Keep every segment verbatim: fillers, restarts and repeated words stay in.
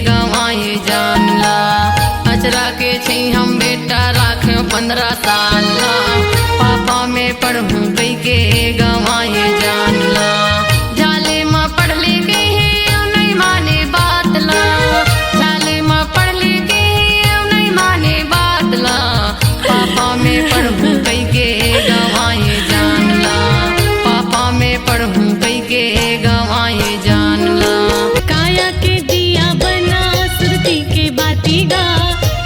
गंवाए जान ला। अचरा के छई हम बेटा राखे पंद्रह साल ला। पापा में पढ़हूँ कई के गंवाए जान ला। जाले म पढ़ ले के हे अउ नहीं माने बात ला। जाले म पढ़ ले के हे अउ नहीं माने बात ला। पापा में पढ़हूँ कई के गंवाए जान ला। पापा में पढ़हूँ कई के गंवाए जान ला। काया के दिया बना सुरती के बाती गा।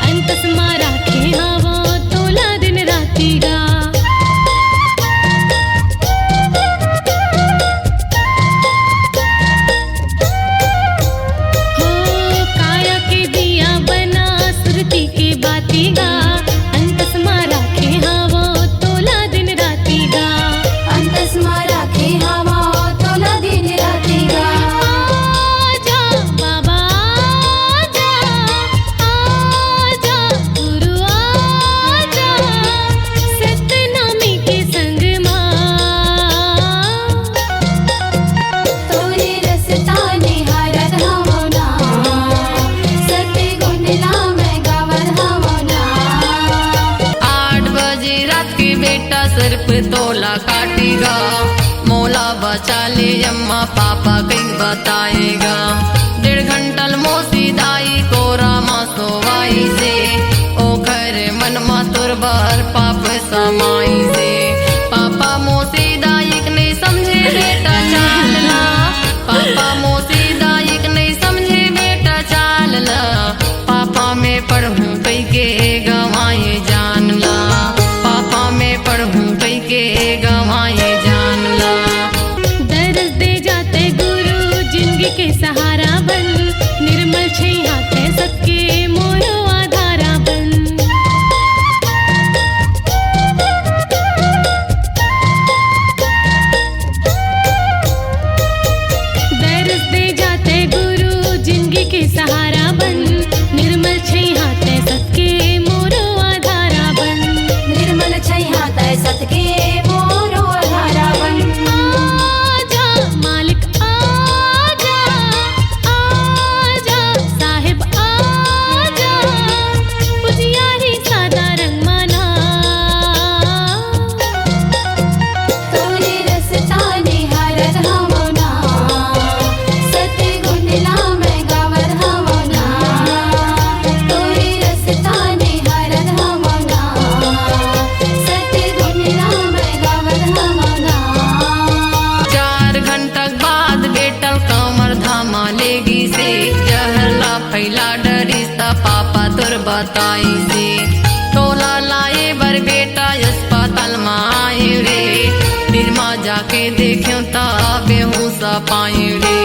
अंतस मा राखे हवो तोला दिन राती गा। हो काया के दिया बना सुरती के बाती गा। अंतस मा राखे हवो तोला दिन राती गा। अंतस मा राखे हवो तोला दिन राती गा। आजा बाबा आजा, आजा गुरु आजा, सतनामी के संग मा। तोरे रस्ता निहारत हवो ना, सतगुन ला मैं गावत हवो ना। आठ बजे रात के बेटा सर्प तोला काटी गा। मोला बचा ले अम्मा पापा कई बताए गा। डेढ़ घंटा ल मोसी दाई कोरा मा सोवाई से। ओखर मन मा तोर बर पाप समाई से। पापा मोसी दाई के नहीं समझे बेटा चाल ला। पापा मोसी दाई के नहीं समझे बेटा चाल ला। पापा में पढ़हूँ कई के गंवाए जान ला। पापा में पढ़हूँ कई के गंवाए जान ला। दरस दे जाते गुरु जिंदगी के सहारा बन। निर्मल छई हाथे सबके मोरो आधारा बन। दरस दे जाते गुरु जिंदगी के सहारा बन। निर्मल छई हाथे सबके मोरो आधारा बन। निर्मल छई हाथे सबके मोरो आधारा बन। आजा मालिक आजा, आजा साहेब आजा, पुजियारी सादा रंग माना। तोरे रस्ता निहारत हवो ना, सतगुन ला मैं गावत हवो ना। तोरे रस्ता निहारत हवो ना, सतगुन ला मैं गावत हवो ना। चार घंटा के बाद बेटा ल कामर धामा लेगी से। जहर ला फैला डरिस त पापा तोर बताई से। तोला लाए बर बेटा अस्पताल मा आए रे। तीर मा जाके देखेंव त बेहोश पाए रे।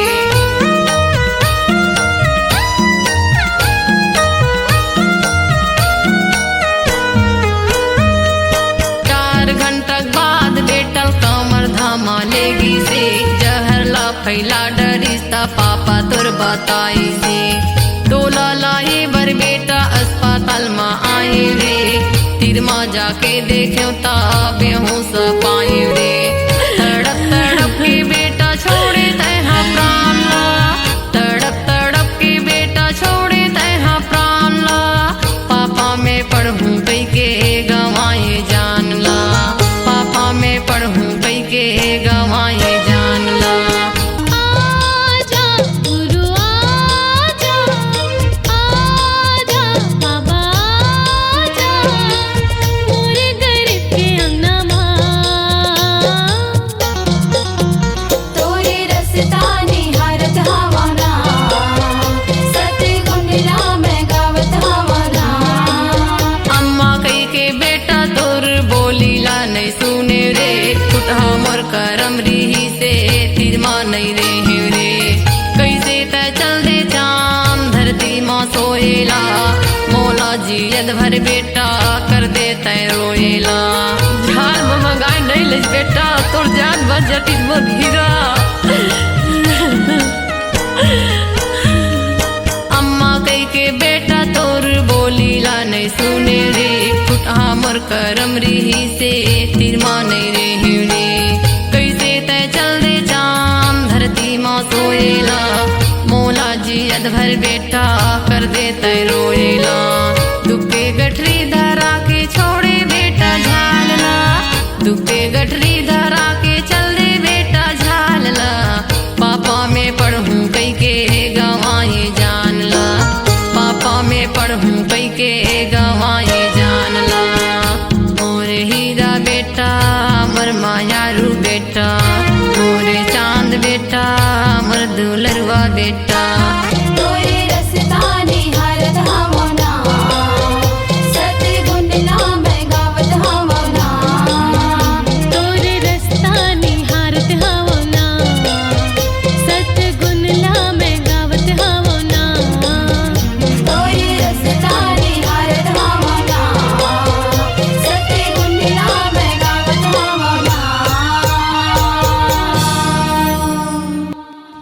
चार घंटा के बाद बेटा ल कामर धामा लेगी से। जहर ला फैला डरिस त पापा तोर बताई से। तोला लाए बर बेटा अस्पताल मा आए रे। तीर मा जाके देखेंव त बेहोश पाए रे। तड़प तड़प के बेटा छोड़े तैं हा प्राण ला। तड़प तड़प के बेटा छोड़े तैं हा प्राण ला। पापा में पढ़हूँ कई के गंवाए जान ला। पापा में पढ़हूँ कई के गंवाए जान ला। आजा गुरु आजा, आजा बाबा आजा, मोर गरीब के अंगना मा। तोरे रस्ता निहारत हवो ना, सतगुन ला मैं गावत हवो ना। अम्मा कई के बेटा तोर बोली ला नहीं सुने रे। खुटहा मोर करम रिहिसे तीर मा नहीं रेहेंव रे। कइसे तैं चल दे चान धरती मा सोएला। मोला जियत भर बेटा कर दे तैं रोएला। झार मा मंगाए नहीं लेस बेटा, तोर जान बच जातिस मोर हीरा। अम्मा कई के बेटा तोर बोली ला नहीं सुने रे। खुटहा मोर करम रिहिसे तीर मा नहीं रेहेंव रे। कइसे तैं चल दे चान धरती मा सोएला। मोला जियत भर बेटा कर देते रोएला, दुख के गठरी धरा के छोड़े बेटा झालना, दुख के गठरी धरा के चल दे बेटा झालना। पापा में पड़हूँ कई के गंवाए जानला, पापा में पड़हूँ कई के गंवाए जानला। मोरे हीरा बेटा, मोर मायारू बेटा, मोरे चांद बेटा, मोर दुलरवा बेटा।